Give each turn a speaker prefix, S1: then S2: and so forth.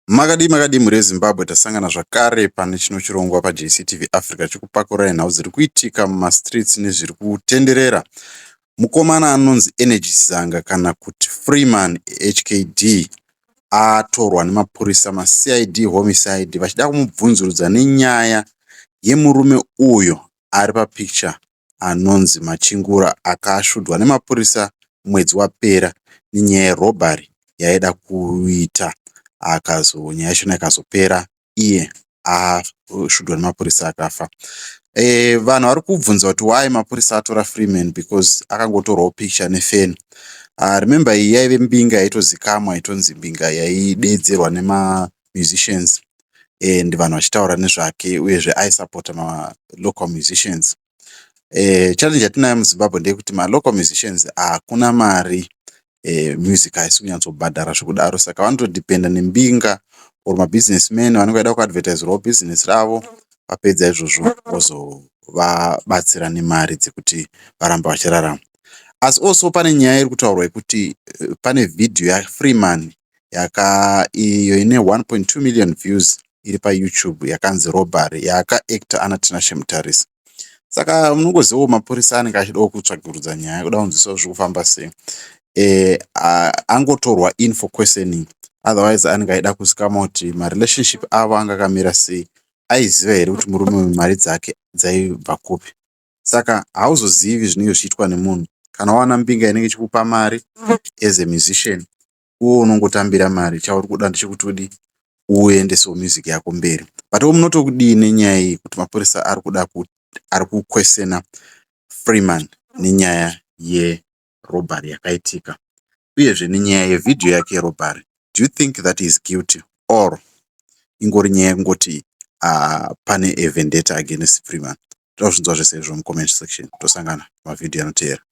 S1: Makadii makadii mhuri yeZimbabwe? Tasangana zvakare pane chino chirongwa paJCTV Africa chikupakurai nhau dziri kuitika mumastreets nezviri kutenderera. Mukomana anonzi Energy Zanga kana kuti Freeman HKD atorwa nemapurisa maCID Homicide vachida kumubvunzurudza nenyaya yemurume uyo ari papicture anonzi Machingura, akashudwa nemapurisa mwedzi wapera nenyaya yerobbery yaaida kuita. Nyaya yachona ikazopera iye ashudwa nemapurisa akafa. Vanhu vari kubvunza kuti why mapurisa atora Freeman because akangotorwawo picture nefeni. Remember, iyi yaive mbinga yaitozikamwa, itonzi mbinga yaidedzerwa nemamusicians and vanhu vachitaura nezvake, uyezve aisapota malocal musicians. Challenge yatinayo muZimbabwe ndeyekuti malocal musicians hakuna mari, music haisi kunyatsobhadhara zvekudaro, saka vanotodhipenda nembinga or mabusinessmen vanenge vachida kuadvertiserawo bhizinesi ravo. Vapedza izvozvo vozovabatsira nemari dzekuti varambe vachirarama. Asi also pane nyaya iri kutaurwa yekuti pane vhidhiyo yaFreeman iyo ine 1.2 million views iri paYouTube yakanzi "Robbery", yaakaacta ana Tinashe Mutarisi. Saka munongozivawo mapurisa anenge achidawo kutsvagurudza nyaya, kuda kunzwisa zviri kufamba sei. Angotorwa in for questioning, otherwise anenge achida kuzikanwa kuti marelationship avo anga akamira sei, aiziva here kuti murume uyu mari dzake dzaibva kupi. Saka hauzozivi zvinenge zvichiitwa nemunhu kana wawana mbinga inenge ichikupa mari as a musician. Iwe unongotambira mari, chauri kuda ndechekuti udi uendesewo music yako mberi. But munotokudii nenyaya iyi, kuti mapurisa ari kuda ari kuquestiona Freeman nenyaya yerobbery yakaitika, uyezve nenyaya yevhidhiyo yake yerobbery? Do you think that he is guilty or ingori nyaya yekungoti pane a vendetta against Freeman? Toda kuzvinzwa zvese izvo mucomment section. Tosangana mavhidhiyo anoteera.